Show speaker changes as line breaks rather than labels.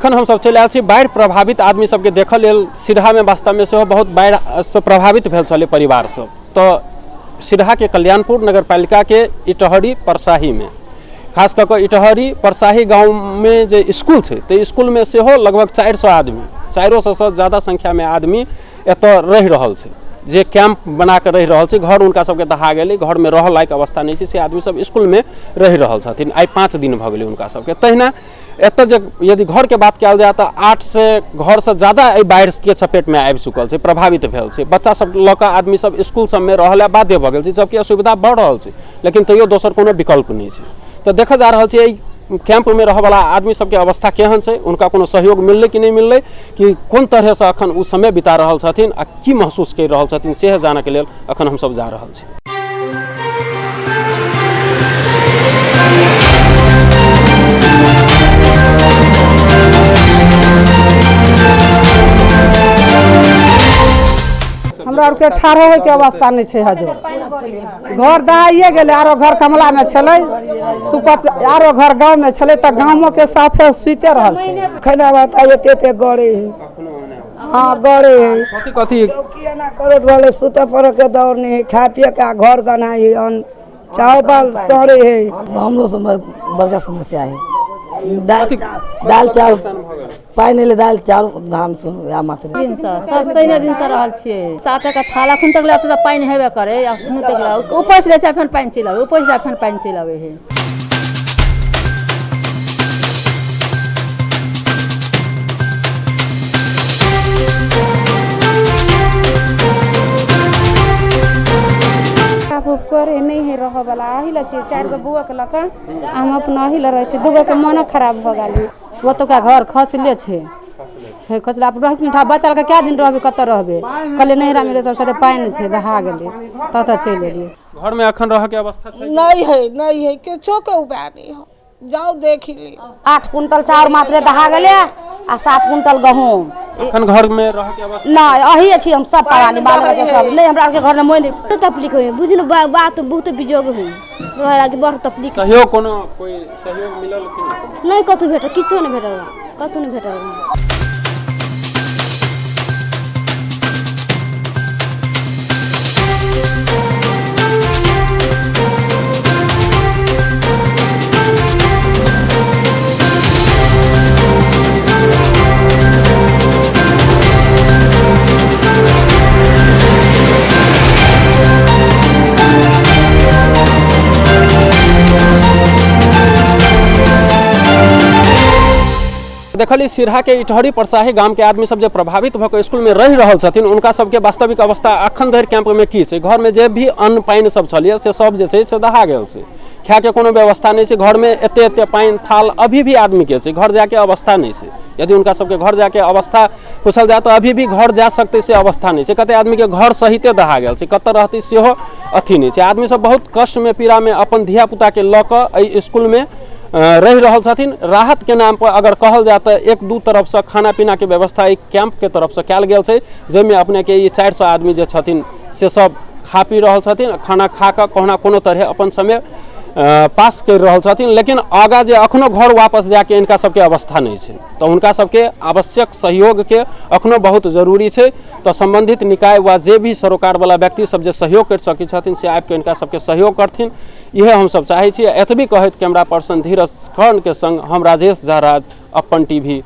अखन हमसभ चलि आयल छी बाढ़ि प्रभावित आदमी सबके देखऽ लेल। सिरहामे वास्तवमे सेहो बहुत बाढ़िसँ प्रभावित भेल छलै परिवार सब, तऽ सिरहाके कल्याणपुर नगरपालिकाके इटहरी परसाहीमे, खास कऽ कऽ इटहरी परसाही गाँवमे जे स्कूल छै, ताहि स्कूलमे सेहो लगभग 400 आदमी, 400सँ ज्यादा संख्यामे आदमी एतऽ रहि रहल छै, जे कैंप बना कऽ रहि रहल छै। घर हुनका सबके दहा गेलै, घरमे रहऽ लायक अवस्था नहि छै, से आदमी सब स्कूलमे रहि रहल छथिन। आइ 5 दिन भऽ गेलै हुनका सबके। तहिना एतऽ जे यदि घरके बात कयल जाय तऽ 800 घरसँ ज्यादा एहि बाढ़िके चपेटमे आबि चुकल छै, प्रभावित भेल छै। बच्चा सब लऽ कऽ आदमी सब स्कूल सबमे रहऽ लए बाध्य भऽ गेल छै, जबकि असुविधा बढ़ि रहल छै, लेकिन तैयो दोसर कोनो विकल्प नहि छै। तऽ देखल जा रहल छै एहि कैंपमे रहऽवला आदमी सबके अवस्था केहन छै, हुनका कोनो सहयोग मिललै कि नहि मिललै, कि कोन तरहसँ अखन ओ समय बिता रहल छथिन आ की महसूस करि रहल छथिन, सेह जानऽके लेल अखन हमसब जा रहल छी।
हमरा आरके ठाढ़ो होइके अवस्था नहि छै। हजो घर दहाइए गेलै, आरो घर कमलामे छलै सुपत, आरो घर गाँवमे छलै, तऽ गामोके साफे सुइते रहल छै।
खाना भात एते एते गड़े है। हाँ, गड़े है।
कथी कथी
चौकी एना करोट वाले सुते पर के दौड़ नहीं है, खाए पिए के घर गनाई है, अन्न चावल सड़े है।
हमरो सब बड़का समस्या है। दाल चाउर पानि एलै, दालि चाउर धान सुन वएह मात्र।
दिनसँ सब सैने दिनसँ रहल छियै, ता तक थाल अखन तक लए तऽ पानि हेबे करे, अखन तक लए उपैछ दै छै, फेर पानि चलि आबै, उपैछ दै फेर पानि चलि आबै है।
करे नहीं है रहऽ वाला, अही लए छियै 4 गो बौआ के लऽ कऽ हम अपना अही लए रहै छियै। 2 गो के मोनो खराब भऽ गेल।
ओतुका घर खसले छै, छै खसले। आब रहथिन बच्चा लऽ कऽ कए दिन रहबै, कतऽ रहबै? कहलियै नैहरामे रहै, तब सारे पानि छै, दहा गेलै, तब तऽ चलि एलियै।
घरमे अखन रहऽके अवस्था छै?
नहीं है, नहीं है, किछो के उपाय नहीं है, जाओ देख ली।
8 कुंटल चाउर मात्रे दहा गेलै आ 7 कुंटल गहूँम।
अखन घरमे रहऽके अवस्था
नहि, अही छी हम सब प्राणी, बाल बच्चा सब नहि, हमरा आरके घरमे मोन
नहि। तकलीफ होइ बुझू ने, बात बहुत विजोग होइ रहे लागी, बड़ तकलीफ।
सहयोग कोनो कोइ सहयोग मिलल कि नहि?
नहि, कतहु भेटल किछो नहि भेटल, कतहु नहि भेटल।
देखली सिरहा के इटहरी परसाही गाम के आदमी सब जे प्रभावित भऽ कऽ स्कूल में रहि रहल छथिन, उनका सबके वास्तविक अवस्था अखन धरि कैंप में की छै। घर में जे भी अन्न पानि सब छलियै से सब जे छै से दहा गेल छै, खायके कोनो व्यवस्था नहि छै। घर में एते एते पानि थाल अभी भी आदमी के छै, घर जाके अवस्था नहि छै। यदि उनका सबके घर जाके अवस्था पूछल जाय तऽ अभी भी घर जा सकतै से अवस्था नहि छै। कते आदमी के घर सहिते दहा गेल छै, कतऽ रहतै सेहो अथी नहि छै। आदमी सब बहुत कष्ट में पीड़ा में अपन धिया पुता के लऽ कऽ एहि स्कूल में रहि रहल छथिन। राहत के नाम पर अगर कहल जाय तऽ 1-2 तरफसँ खाना पीना के व्यवस्था एहि कैंप के तरफसँ कयल गेल छै, जाहिमे अपने के ई 400 आदमी जे छथिन से सब खा पी रहल छथिन, खाना खा कऽ कहुना कोनो तरहे अपन समय पास करि रहल छथिन। लेकिन आगाँ जे अखनो घर वापस जाके इनका सबके अवस्था नहि छै, तऽ हुनका सबके आवश्यक सहयोगके अखनो बहुत जरूरी छै। तऽ सम्बन्धित निकाय वा जे भी सरोकारवला व्यक्ति सब जे सहयोग करि सकै छथिन से आबिके इनका सबके सहयोग करथिन, इएह हमसब चाहै छी। एतबी कहैत कैमरा पर्सन धीरज कर्ण के संग हम राजेश झा राज, अपन टीवी।